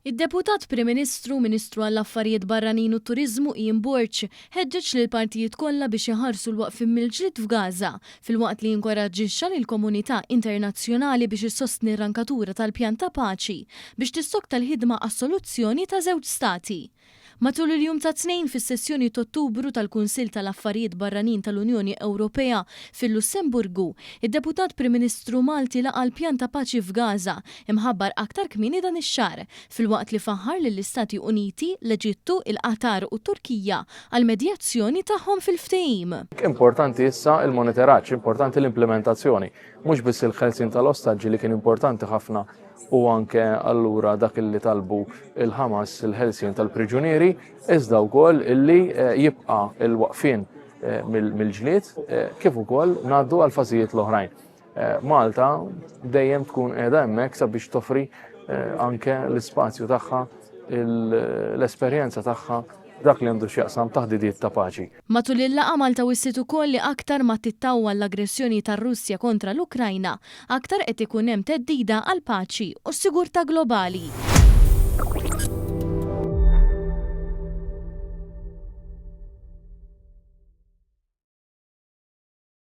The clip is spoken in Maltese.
Id-Deputat Prim Ministru u Ministru għall-Affarijiet Barranin u t-Turiżmu Ian Borg ħeġġeġ lill-partijiet kollha biex iħarsu l-waqfien mill-ġlied f'Gaza filwaqt li inkoraġġixxa lill-komunità internazzjonali biex issostni r-rankatura tal-pjan ta' paċi biex tissokta l-ħidma għas-soluzzjoni ta' żewġ stati. Matul il-jum tat-Tnejn fis-sessjoni t'Ottubru tal-Kunsill tal-Affarijiet Barranin tal-Unjoni Ewropea fil-Lussemburgu, id-Deputat Prim Ministru Malti laqa' l-pjan ta' paċi f'Gaza imħabbar aktar kmieni dan ix-xahar, filwaqt li faħħar lill-Istati Uniti, l-Eġittu, il-Qatar u t-Turkija għall-medjazzjoni tagħhom fil-ftehim. Importanti issa il-monitoraġġ, importanti l-implementazzjoni, mhux biss il-ħelsien tal-ostaġġi li kien importanti ħafna u anke allura dak illi talbu il-Hamas il-ħelsien tal-priġunieri, iżda wkoll illi eh, jibqa' il-waqfien eh, mill-ġlied eh, kif ukoll ngħaddu għal fażijiet l-oħrajn. Malta dejjem tkun qiegħda hemmhekk sabiex toffri anke l-ispazju tagħha, l-esperjenza tagħha dak li għandu x'jaqsam taħdidiet ta' paċi. Matul il-laqgħa Malta wissiet ukoll li aktar ma tittawwal l-aggressjoni tar-Russja kontra l-Ukrajna, aktar qed ikun hemm theddida għall-paċi u s-sigurtà globali.